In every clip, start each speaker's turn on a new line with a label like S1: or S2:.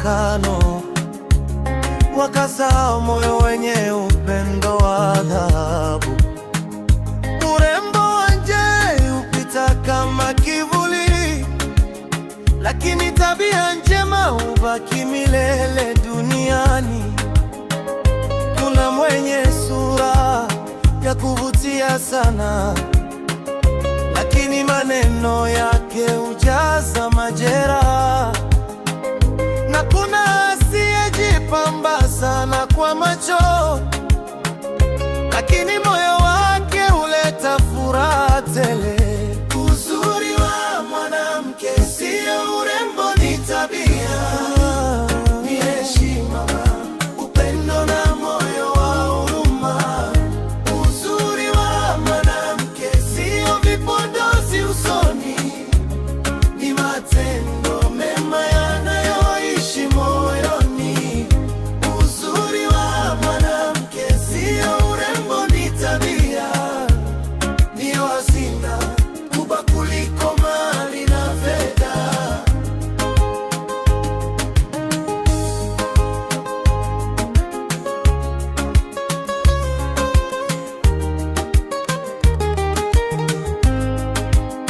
S1: mwonekano, wakasahau moyo wenye upendo wa dhahabu. Urembo wa nje hupita kama kivuli, lakini tabia njema hubaki milele duniani. Kuna mwenye sura ya kuvutia sana, lakini maneno yake hujaza majeraha, na kuna asiyejipamba sana kwa macho, lakini moyo wake huleta furaha tele. Uzuri wa mwanamke sio urembo, ni tabia, ni heshima, upendo na moyo wa huruma. Uzuri wa mwanamke sio vipodozi usoni, ni matendo mema yanayoishi moyoni. Uzuri wa mwanamke sio urembo, ni tabia, ndiyo hazina kubwa kuliko mali na fedha.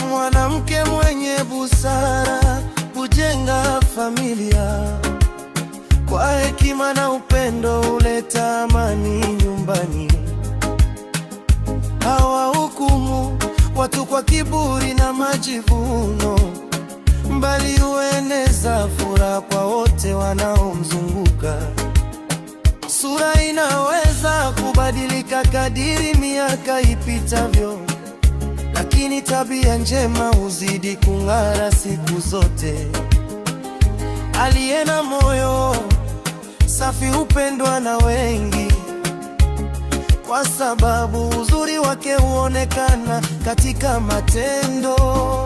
S1: Mwanamke mwenye busara hujenga familia kwa hekima na upendo, huleta amani nyumbani. Hawahukumu watu kwa kiburi na majivuno, bali hueneza furaha kwa wote wanaomzunguka. Sura inaweza kubadilika kadiri miaka ipitavyo, lakini tabia njema huzidi kung'ara siku zote. Aliye na moyo safi hupendwa na wengi, kwa sababu uzuri wake huonekana katika matendo.